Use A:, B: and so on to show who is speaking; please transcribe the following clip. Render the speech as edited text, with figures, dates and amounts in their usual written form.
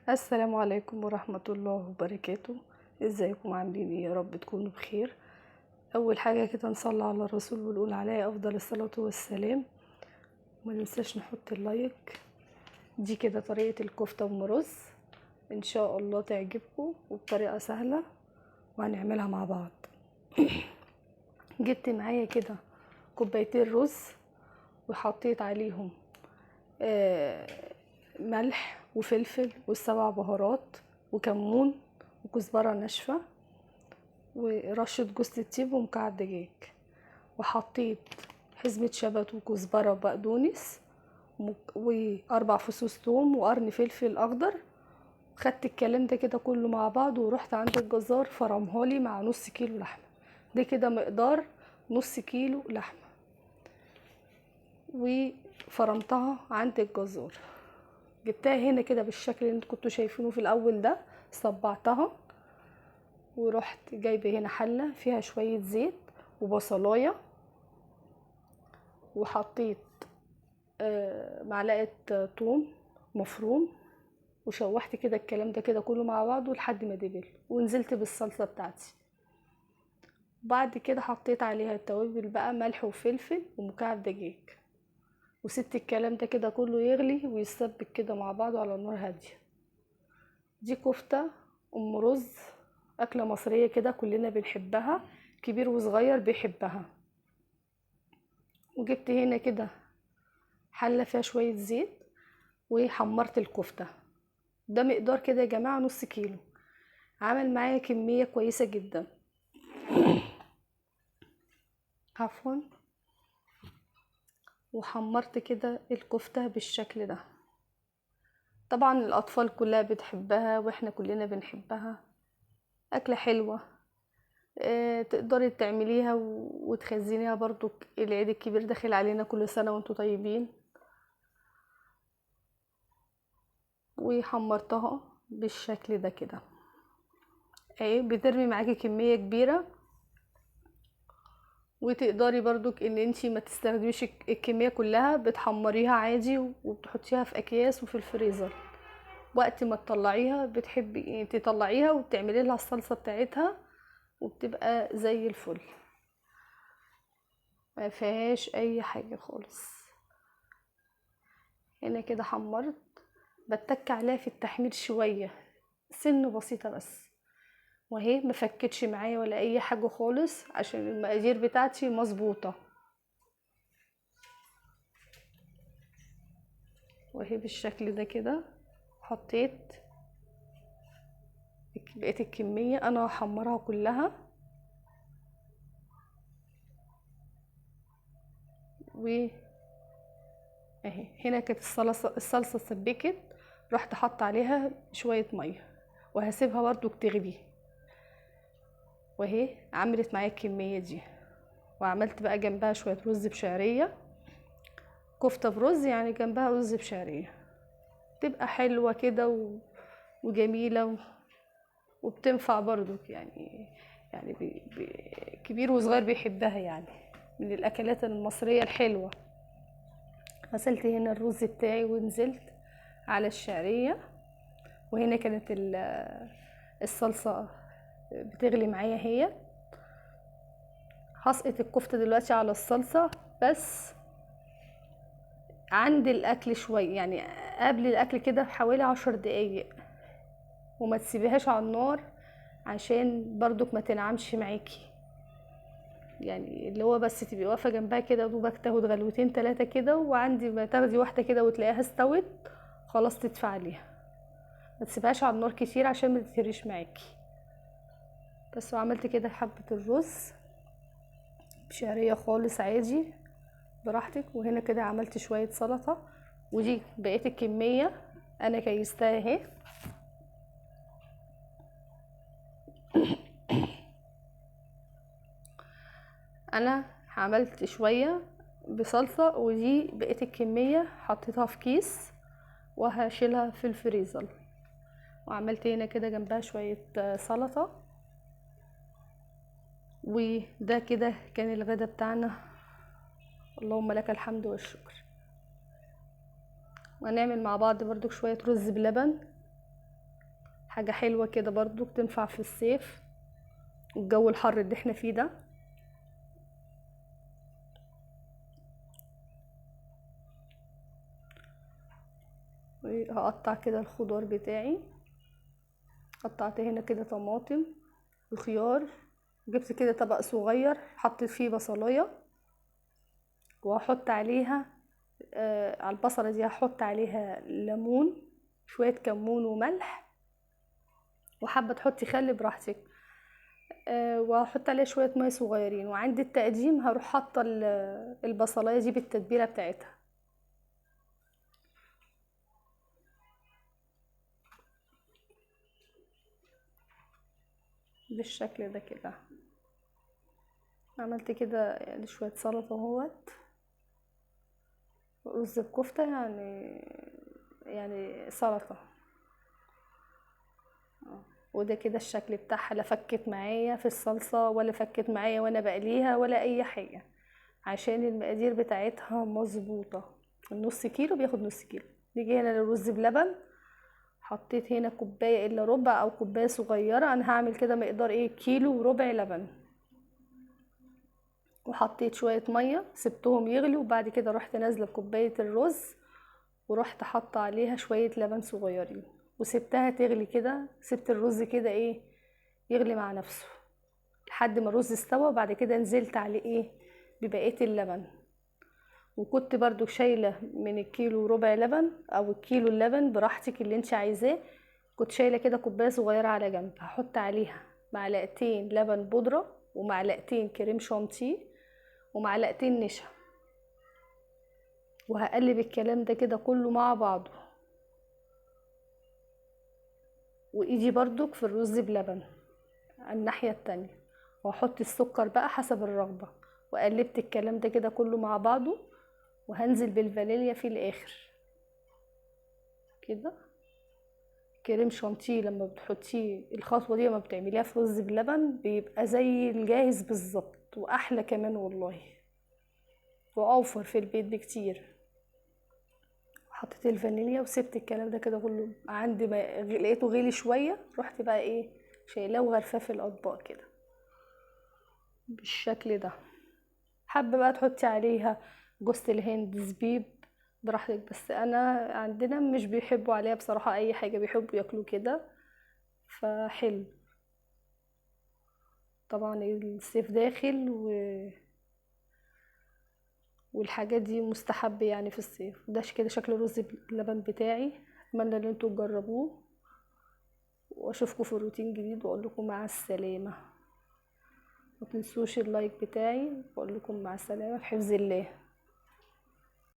A: السلام عليكم ورحمة الله وبركاته. ازيكم عاملين ايه؟ يا رب تكونوا بخير. اول حاجة كده نصلي على الرسول ونقول عليه افضل الصلاة والسلام، وما ننساش نحط ال like. دي كده طريقة الكفتة ام رز، ان شاء الله تعجبكم وبطريقة سهلة وهنعملها مع بعض. جبت معايا كده كوبايتين رز وحطيت عليهم ملح وفلفل والسبع بهارات وكمون وكزبرة ناشفة ورشة جوز الطيب ومكعب دجاج، وحطيت حزمة شبت وكزبرة وبقدونس واربع فصوص ثوم وقرن فلفل اخضر. خدت الكلام ده كده كله مع بعض ورحت عند الجزار فرمهالي مع نص كيلو لحمة. ده كده مقدار نص كيلو لحمة، وفرمتها عند الجزار. جبتها هنا كده بالشكل اللي انتوا كنتوا شايفينه في الاول ده، صبعتها ورحت جايبه هنا حله فيها شوية زيت وبصلايه، وحطيت معلقه ثوم مفروم، وشوحت كده الكلام ده كده كله مع بعضه لحد ما دبل، ونزلت بالصلصه بتاعتي. بعد كده حطيت عليها التوابل بقى، ملح وفلفل ومكعب دجاج، وسبت الكلام ده كده كله يغلي ويتسبك كده مع بعضه على نار هادية. دي كفته ام رز، اكله مصرية كده كلنا بنحبها، كبير وصغير بيحبها. وجبت هنا كده حله فيها شوية زيت وحمرت الكفتة. ده مقدار كده يا جماعة نص كيلو، عمل معايا كمية كويسة جدا. عفوا. وحمرت كده الكفتة بالشكل ده. طبعا الاطفال كلها بتحبها واحنا كلنا بنحبها، اكله حلوة. تقدري تعمليها وتخزنيها برضو. العيد الكبير داخل علينا، كل سنة وانتم طيبين. وحمرتها بالشكل ده كده اهي، بترمي معاكي كمية كبيرة، وتقدري برضو ان انتي ما تستخدميش الكمية كلها، بتحمريها عادي وبتحطيها في اكياس وفي الفريزر. وقت ما تطلعيها بتحبي تطلعيها وبتعملي لها الصلصه بتاعتها، وبتبقى زي الفل، ما فيهاش اي حاجة خالص. هنا كده حمرت، بتك عليها في التحمير شوية، سن بسيطة بس، وهي ما فكتش معايا ولا اي حاجة خالص عشان المقادير بتاعتي مظبوطة. وهي بالشكل ده كده حطيت بقية الكمية، انا هحمرها كلها. و اهي هنا كانت الصلصه سبكت، رحت حط عليها شوية مية وهسيبها برضو تغلي. وهي عملت معايا الكمية دي. وعملت بقى جنبها شوية رز بشعريه، كفته برز يعني جنبها رز بشعريه، تبقى حلوة كده وجميلة وبتنفع برضو، يعني كبير وصغير بيحبها، يعني من الاكلات المصرية الحلوة. غسلت هنا الرز بتاعي ونزلت على الشعرية، وهنا كانت الصلصه بتغلي معايا. هي هسقط الكفتة دلوقتي على الصلصه، بس عند الاكل شوية، يعني قبل الاكل كده بحوالي 10 دقايق، وما تسيبيهاش على النار عشان برضك ما تنعمش معاكي، يعني اللي هو بس تبقي واقفة جنبها كده دوبك تاخد غلوتين 3 كده، وعندي ما تاخدي واحدة كده وتلاقيها استوت خلاص تدفع عليها، ما تسيبهاش على النار كتير عشان ما تتهريش معاكي. بس وعملت كده حبه الرز بشعريه خالص عادي براحتك. وهنا كده عملت شوية سلطة، ودي بقية الكمية انا كيستها اهي. انا عملت شوية بصلصه، ودي بقية الكمية حطيتها في كيس وهشيلها في الفريزر. وعملت هنا كده جنبها شوية سلطة. وده كده كان الغدا بتاعنا، اللهم لك الحمد والشكر. وهنعمل مع بعض برضو شوية رز بلبن. حاجة حلوة كده برضو، بتنفع في الصيف والجو الحر اللي احنا فيه ده. هقطع كده الخضار بتاعي. قطعت هنا كده طماطم وخيار، جبت كده طبق صغير حطيت فيه بصلايه، وهحط عليها على البصله دي هحط عليها ليمون، شوية كمون وملح، وحابة تحطي خل براحتك، وهحط عليها شوية مية صغيرين. وعند التقديم هروح حاطه البصلايه دي بالتتبيله بتاعتها. بالشكل ده كده. عملت كده يعني شوية سلطة اهوت، رز بكفته، يعني سلطة. وده كده الشكل بتاعها، لا فكت معايا في الصلصه ولا فكت معايا وانا بقليها ولا اي حاجة، عشان المقادير بتاعتها مظبوطة. النص كيلو بياخد نص كيلو. نيجي هنا للرز بلبن. حطيت هنا كوباية الا ربع او كوباية صغيرة، انا هعمل كده مقدار ايه، كيلو وربع لبن، وحطيت شوية مية سبتهم يغلوا، وبعد كده رحت نازله بكوبايه الرز ورحت حاطه عليها شوية لبن صغيرين، وسبتها تغلي كده، سبت الرز كده ايه يغلي مع نفسه لحد ما الرز استوى. وبعد كده نزلت عليه ايه ببقية اللبن، وكنت برضو شايله من الكيلو ربع لبن او الكيلو اللبن براحتك اللي انت عايزاه، كنت شايله كده كوباية صغيرة على جنب، هحط عليها معلقتين لبن بودره ومعلقتين كريم شانتيه ومعلقتين نشا، وهقلب الكلام ده كده كله مع بعضه. وايدي برضك في الرز بلبن على الناحية التانية، واحط السكر بقى حسب الرغبة، وقلبت الكلام ده كده كله مع بعضه، وهنزل بالفانيليا في الاخر كده. كريم شانتيه لما بتحطيه الخطوة دي لما بتعمليها في رز بلبن بيبقى زي الجاهز بالظبط، واحلى كمان والله، واوفر في البيت بكتير. حطيت الفانيليا وسبت الكلام ده كده كله عندي ما لقيته غلي شوية، رحت بقى ايه شايلاه وغرفاه في الاطباق كده بالشكل ده. حابة بقى تحطي عليها جوز الهند، زبيب، براحتك، بس انا عندنا مش بيحبوا عليها بصراحة اي حاجة، بيحبوا ياكلوا كده فحلو. طبعا الصيف داخل والحاجات دي مستحب يعني في الصيف. ده كده شكل الرز باللبن بتاعي، اتمنى ان انتوا تجربوه، واشوفكم في روتين جديد، واقول لكم مع السلامة. ما تنسوش اللايك بتاعي، واقول لكم مع السلامة في حفظ الله.